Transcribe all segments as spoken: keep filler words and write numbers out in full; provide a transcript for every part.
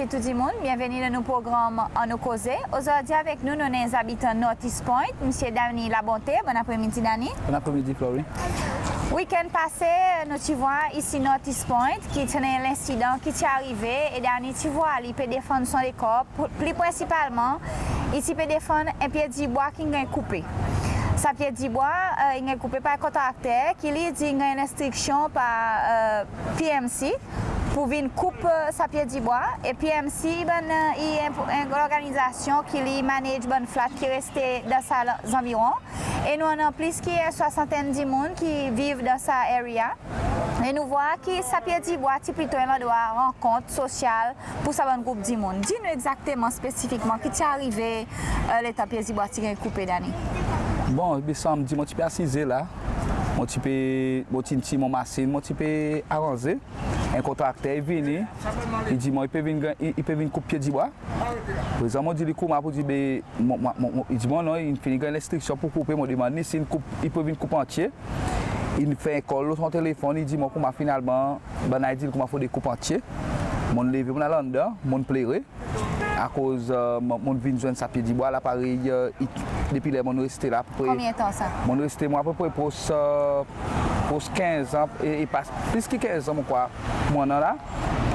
Tou dimoun, byenveni dan nou progranm Annou Koze. Ozordi avek nou, nou annan zabitan North East Point, Msye Danny Labonte. Bonn apremidi, Danny. Bonn apremidi, Flory. Wikenn pase, nou ti vwar isi North East Point ki ti annan en lensidan ki ti arive, e Danny ti vwar li pe defann son lekor, pli prensipalman, i ti pe defann en pye dibwa ki'n ganny koupe. Sa pye dibwa, e, in ganny koupe par kontrakter, ki li dir in ganny lenstriksyon par, e, P M C pour vin koup, e, sa pye dibwa. E P M C, bann, e, i en, en lorganizasyon ki li manage bann flat ki reste dan sa la, zanviron. E nou annan plis ki en swasantenn dimoun ki viv dan sa area. E nou vwar ki sa pye dibwa ti plito en landrwa rankont sosyal pour sa bann group dimoun. Dir nou egzakteman, spesifikman, ki ti arive, e, letan pye dibwa ti ganny koupe, Danny. Bon, be sanmdi mon ti pe asize la. Mon ti pe, mon ti, ti mon masin, mon ti pe aranze. En kontrakter i vini, i dir mwan i pe vin, i, i pe vin koup pye dibwa. Prezan mon dir li kouma pour dir, be, mon, mon, mon, mon, i dir mwan non, in fini ganny lenstriksyon pour koupe. Mon demann li si in koup, i pe vin koup antye. In fer en call lo son telefonn, i dir mwan kouma finalman, bann la i dir li kouma fodre koup antye. Mon'n leve, mon'n al anndan, mon'n plere. Akoz, e, mon, mon'n vin zwenn sa pye dibwa la parey, e, i, depi ler mon'n reste la apepre. Konbyen tan sa? Mon'n reste mwan apepre pros, e, pros kenz an, e, e pas, plis ki kenz an mon krwar mon annan la.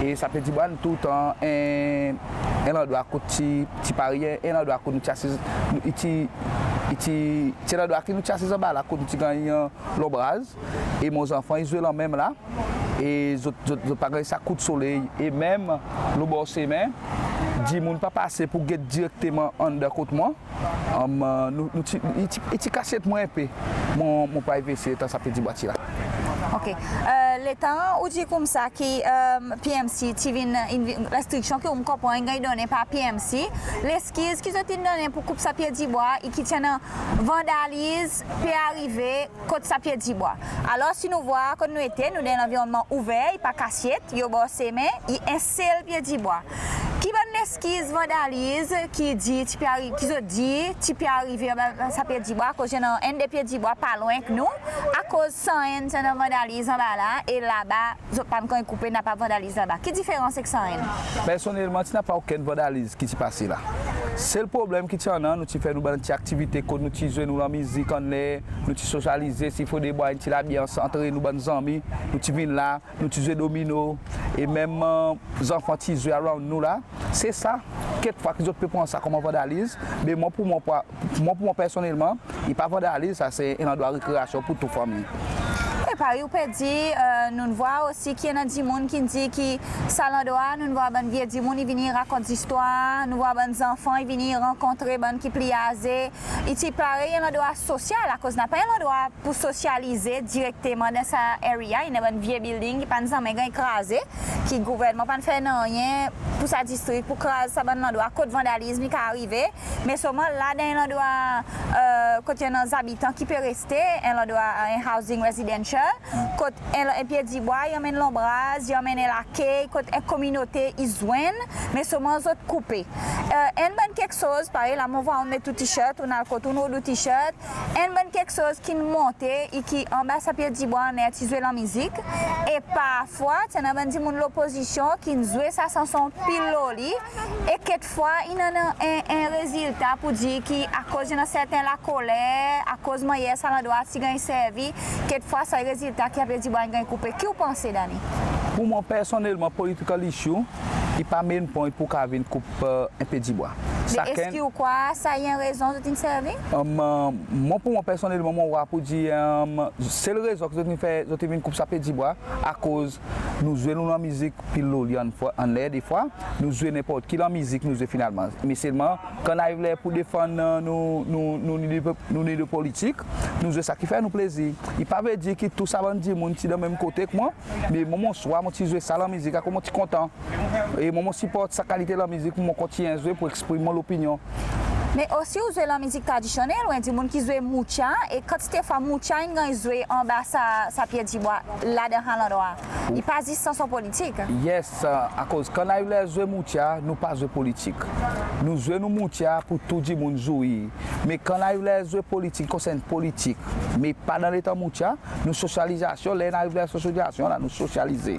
E sa pye dibwa toultan en, en landrwa kot ti, ti parey en, en landrwa kot nou ti asiz, nou, i ti, i ti, ti en landrwa ki nou ti asiz anba la kot nou ti ganny, e, lonbraz. E mon zanfan i zwe lanmenm la. E zot, zot, zot pa ganny sa kout soley. E menm lo bor semen, dimoun pa pase pour get direkteman anndan kot mwan. Am, nou, nou ti, i ti, i ti kasyet mwan en pe mon, mon privacy letan sa pye dibwa ti la. OK. E, letan ou dir koumsa ki, e, P M C ti vin, in vin, lenstriksyon ki ou konpran in ganny donnen par P M C, leskiz ki zot in donnen pour koup sa pye dibwa, i ki ti annan vandaliz pe arive kot sa pye dibwa. Alor, si nou vwar kot nou ete, nou dan en lanvironnman ouver, i pa kasyet, i o bor semen, i en sel pye dibwa. Ki bann leskiz vandaliz ki dir ti pe ari-, ki zot dir ti pe arive anba sa pye dibwa, akoz i annan enn de pye dibwa pa lwen ek nou, akoz sanenn ti annan vandaliz anba la, e laba zot pa'n ganny koupe, napa vandaliz laba. Ki diferans ek sanenn? Personnelman, ti napa okenn vandaliz ki ti pase la. Sel problenm ki ti annan, nou ti fer nou bann ti aktivite kot nou ti zwe nou lanmizik anler, nou ti sosyalize, si fodre bwar en ti labyans antre nou bann zanmi, nou ti vin la, nou ti zwe domino, e menm, e, zanfan ti zwe around nou la. Se sa, kekfwa ki zot pe pran sa konman vandaliz, me mwan pour mwan, mwan pour mwan personnelman, i pa vandaliz, sa se en landrwa rekreasyon pour tou fanmir. E parey ou pe dir, e, nou'n vwar osi ki annan dimoun ki'n dir ki sa landrwa, nou'n vwar bann vye dimoun i vini rakont zistwar, nou vwar bann zanfan i vini rankontre bann ki pli aze. I ti parey en landrwa sosyal, akoz napa en landrwa pour sosyalize direkteman dan sa area. I annan bann vye building ki pa'n zanmen ganny kraze, ki gouvernman pa'n fer nanryen pour sa distrik pour kraz sa bann landrwa kot vandalizm i ka arive. Me selman la dan en landrwa, e, kot i annan zabitan ki pe reste, en landrwa, e, en housing residential, kot en, en pye dibwa i anmenn lonbraz, i anmenn en lakey, kot en kominote i zwenn, me selman zot koupe. E, enn bann keksoz, parey la mon vwar ou'n met ou t-shirt, ou'n al kot ou'n rod ou t-shirt, enn bann keksoz ki'n monte, i ki anba sa pye dibwa anler ti zwe lanmizik, e parfwa ti annan bann dimoun lopozisyon ki'n zwe sa sanson pil lo li, e kekfwa i annan en, en rezilta pour dir ki akoz i annan serten lakoler, akoz mannyer sa landrwa ti ganny servi, kekfwa sa i rezilta ki sa pye dibwa in ganny koupe. Ki ou panse, Danny? Pour mwan personnelman, political issue, i pa main point pour ka vin koup, e, en pye dibwa. Me eski ou krwar sa i en rezon zot in servi? Am, e, mwan pour mwan personnelman, mon war pour dir, am, sel rezon ki zot in fer, zot in vin koup sa pye dibwa, akoz nou zwe nou lanmizik pil lo li anfwa, anler defwa, nou zwe nenport ki lanmizik nou zwe finalman. Me selman, kan ariv ler pour defann, e, nou, nou, nou, nou, nou, nou politik, nou zwe sa ki fer nou plezir. I pa vedir ki tou sa bann dimoun ti dan menm kote ek mwan, me mwan mon swar mon ti zwe sa lanmizik, akoz mon ti kontan. E mwan mon siport sa kalite lanmizik pour mwan kontinyen zwe pour eksprim mon lopinyon. Me osi ou zwe lanmizik tradisyonnel, ou en dimoun ki zwe moutya, e kantite fwa moutya in ganny zwe anba sa, sa pye dibwa la dan sa landrwa? I pa zis sanson politik. Yes, e, akoz kan ariv ler zwe moutya, nou pa zwe politik. Nou zwe nou moutya pour tou dimoun zouir. Me kan ariv ler zwe politik, konsern politik, me pa dan letan moutya, nou sosyalizasyon, ler nou ariv ler sosyalizasyon la, nou sosyalize.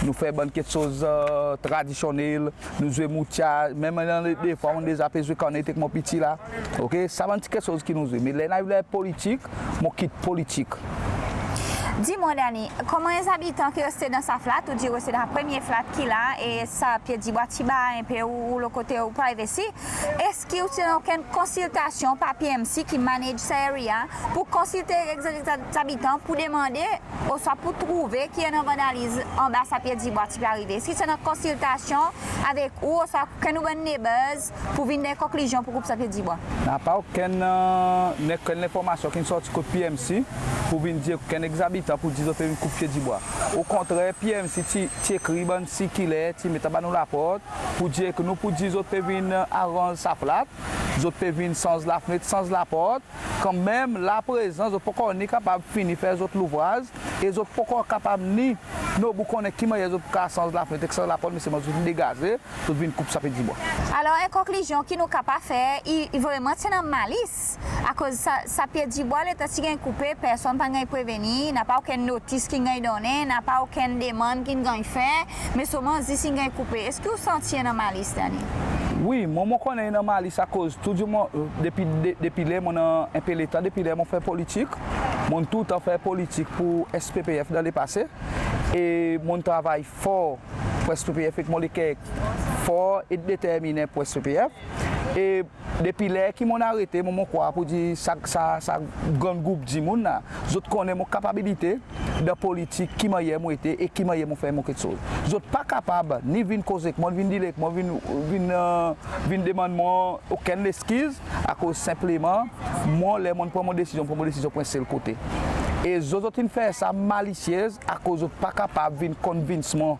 nou fer bann keksoz, e, tradisyonnel, nou zwe moutya, menm dan le, defwa mon deza pe zwe kannet ek mon piti la. Oke, sa bann ti keksoz ki nou zwe. Me ler nou ariv ler politik, mon kit politik. Dir mwan Dani, konman en zabitan ki reste dan sa flat, ou dir ou reste dan premye flat ki la, e sa pye dibwa ti ba en pe ou, ou lo kote ou privacy, eski ou ti annan okenn konsiltasyon par P M C ki manage sa area pour konsilte ek zabitan pour demande, oswa pour trouve ki annan vandaliz anba sa pye dibwa ti pe arive? Eski ti annan konsiltasyon avek ou, oswa okenn ou bann neighbors pour vin dan en konklizyon pour koup sa pye dibwa? Napa okenn, e, okenn lenformasyon ki'n sorti kot P M C pour vin dir okenn ek zabitan pour dir zot pe vin koup pye dibwa. Okontrer, P M C ti, ti ekrir bann sirkiler, ti met anba nou laport pour dir ek nou, pour dir zot pe vin, e, aranz sa flat, zot pe vin sanz lafnet, sanz laport. Kanmenm, la prezan, zot pa ankor ni kapab fini fer zot louvraz, e zot pa ankor kapab ni nobou konnen ki mannyer zot pou kapab sanz lafnet ek sanz laport, me selman zot in degaze, zot vin koup sa pye dibwa. Alor, en konklizyon ki nou kapab fer, i, i vreman ti annan malis, akoz sa, sa pye dibwa letan ti ganny koupe, personn pa'n ganny preveni, napa okenn notis ki'n ganny donnen, napa okenn demann ki'n ganny fer, me selman zis in ganny koupe. Eski ou santi annan malis, Dani? Wi, mwan, mon konnen annan malis akoz tou dimoun, e, depi, de, depi ler mon annan en pe letan, depi ler mon fer politik, mon toultan fer politik pour S P P F dan lepase, e mon travay for pour S P P F ek mon leker for e determinen pour S P P F. E depi ler ki mon arete, mwan, mon krwar pour dir sa, sa, sa gran group dimoun la, zot konnen mon kapabilite dan politik, ki mannyer mon ete e ki mannyer mon fer mon keksoz. Zot pa kapab ni vin koz ek mwan, vin deal ek mwan, vin, vin, e, vin demann mwan okenn leskiz, akoz senpleman, mwan, ler mon pran mon desizyon, pran mon desizyon pour en sel kote. E zot, zot in fer sa malisyez, akoz zot pa kapab vin konvins mwan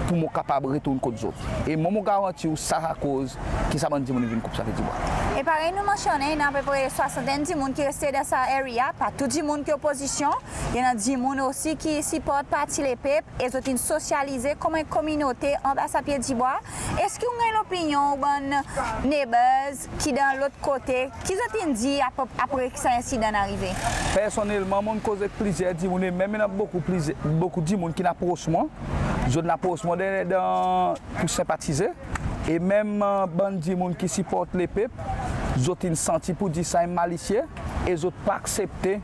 pour mon kapab retourn kot zot. E mwan, mon garanti ou sa, akoz ki sa bann dimoun in vin koup sa pye dibwa. E parey nou mansyonnen, annan apepre swasantenn dimoun ki reste dan sa area, pa tou dimoun ki opozisyon, i annan dimoun osi ki siport Parti Lepep, e zot in sosyalize konman en kominote anba sa pye dibwa. Eski ou ganny lopinyon ou bann neighbors ki dan lot kote, ki zot in dir apre, apre ki sa ensidan in arive? Personnelman, mon koz ek plizyer dimoun, e menm i annan bokou, plizyer, bokou dimoun ki'n apros mwan. Zot in apros mwan dan, dan, pour senpatize. E menm, e, bann dimoun ki siport Lepep, zot in santi pour dir sa en malisye, e zot pa aksepte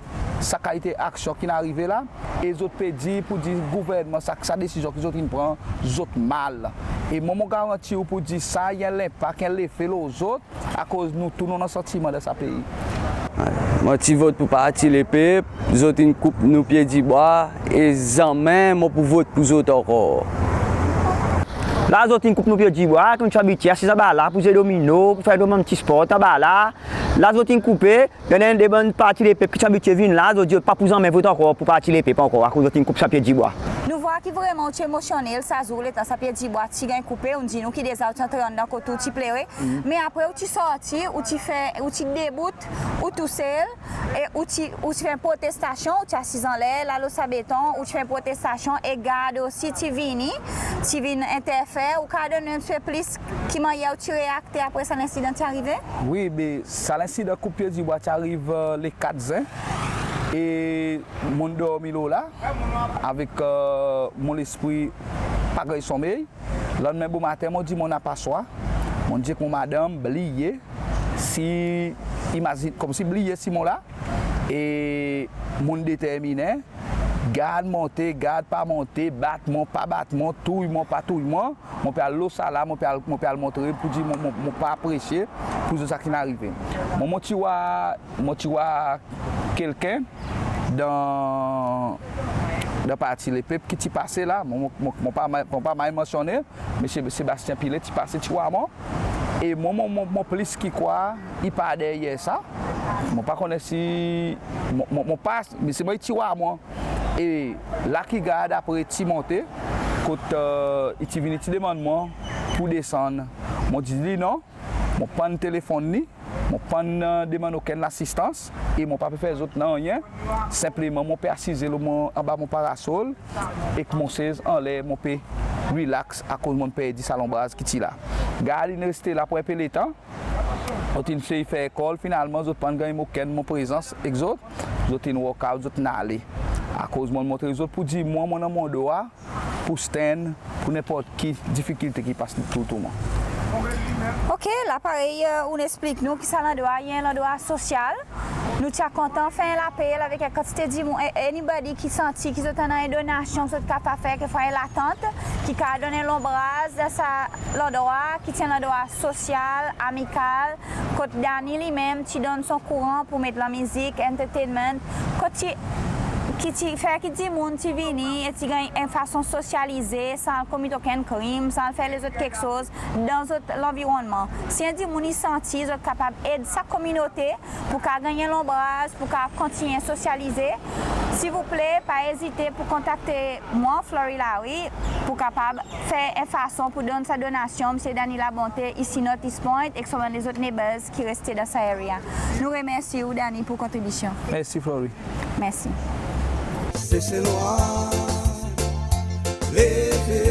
sa kalite aksyon ki'n arive la, e zot pe dir pour dir gouvernman, sa, sa desizyon ki zot in pran, zot mal. E mwan, mon garanti ou pour dir sa i annan lenpak, i annan lefe lo zot, akoz nou tou nou annan santiman dan sa pei. Mon ti vot pour Parti Lepep, zot in koup nou pye dibwa, e zanmen mon pou vot pour zot ankor. La zot in koup nou pye dibwa, ki nou ti abitye asiz anba la pour zwe domino, pour fer nou bann ti sport anba la. La zot in koupe, i annan de bann Parti Lepep ki ti abitye vin la, zot dir zot pa pou zanmen vot ankor pour Parti Lepep ankor, akoz zot in koup sa pye dibwa. Nou war ki vreman ou ti emosyonnel sa zour letan sa pye dibwa ti ganny koupe, ou'n dir nou ki deza ou ti antre anndan kot ou ti plere. Me apre ou ti sorti, ou ti fer, ou ti debout, ou tousel, e ou ti, ou ti fer en protestasyon, ou ti asiz anler la lo sa beton, ou ti fer en protestasyon, e gard osi ti vini, ti vin enterfer. Ou kapab donn nou en pti pe plis ki mannyer ou ti reakte apre sa lensidan ti arive? Wi, be sa lensidan koup pye dibwa ti ariv, e, le kat zen, e mon'n dormi lo la avek, e, mon lespri pa ganny sonmey. Lannmen bomaten, mon dir mon napa swa, mon dir ek mon madanm, bliye si, imazin, konmsi bliye si mon la, e mon'n determinen, gard monte, gard pa monte, bat mwan, pa bat mwan, touy mwan, pa touy mwan, mon pe al lo sa la, mon pe al, mon pe al montre pour dir mon, mon, mon pa apresye pour zot sa ki'n arive. Mon, mon ti war, mon ti war kelken dan, dan Parti Lepep ki ti pase la, mon, mon, mon, mon pa, mon pa mal mansyonnen, Msye Sébastien Pillay ti pase ti war mwan. E mon, mon, mon, mon plis ki krwar i pa deryer sa. Mon pa konnen si, mon, mon, mon pa, me selman i ti war mwan. E la ki gard apre ti monte, kot, e, i ti vini ti demann mwan pour desann. Mon dir li non, mon pa'n telefonn li, mon pa'n, e, demann okenn lasistans, e mon pa pe fer zot nanryen. Senpleman mon pe asize lo mon, anba mon parasol, ek mon sez anler, mon pe relax akoz mon'n perdi sa lonbraz ki ti la. Gard in reste la pour en pe letan. Zot in sey fer call, finalman zot pa'n ganny okenn mon prezans ek zot. Zot in walk out, zot in ale. Akoz mon'n montre zot pour dir mwan, mon annan mon drwa, pour stand pour nenport ki difikilte ki pas tou toulmoun. OK, la parey ou'n eksplik nou ki sa landrwa i en landrwa sosyal. Nou ti a kontan fer en lapel avek en kantite dimoun, anybody ki santi ki zot annan en donasyon zot kapab fer, kekfwa en latant ki kapab donn en lonbraz dan sa landrwa ki ti en landrwa sosyal, amikal, kot Danny li menm ti donn son kouran pour met lanmizik, entertainment, kot ti, ki ti fer ki dimoun ti vini e ti ganny en fason sosyalize san al komit okenn krim, san al fer lezot keksoz dan zot lanvironnman. Si en dimoun i santi zot kapab ed sa kominote pour kapab ganny en lonbraz, pour kapab kontinyen sosyalize, silvouple pa ezite pour kontakte mwan, Flory Larue, pour kapab fer en fason pour donn sa donasyon Msye Danny Labonte isi North East Point ek son bann lezot neighbors ki reste dan sa area. Nou remersye ou, Danny, pour kontribisyon. Mersi, Flory. Mersi. Seselwa, leve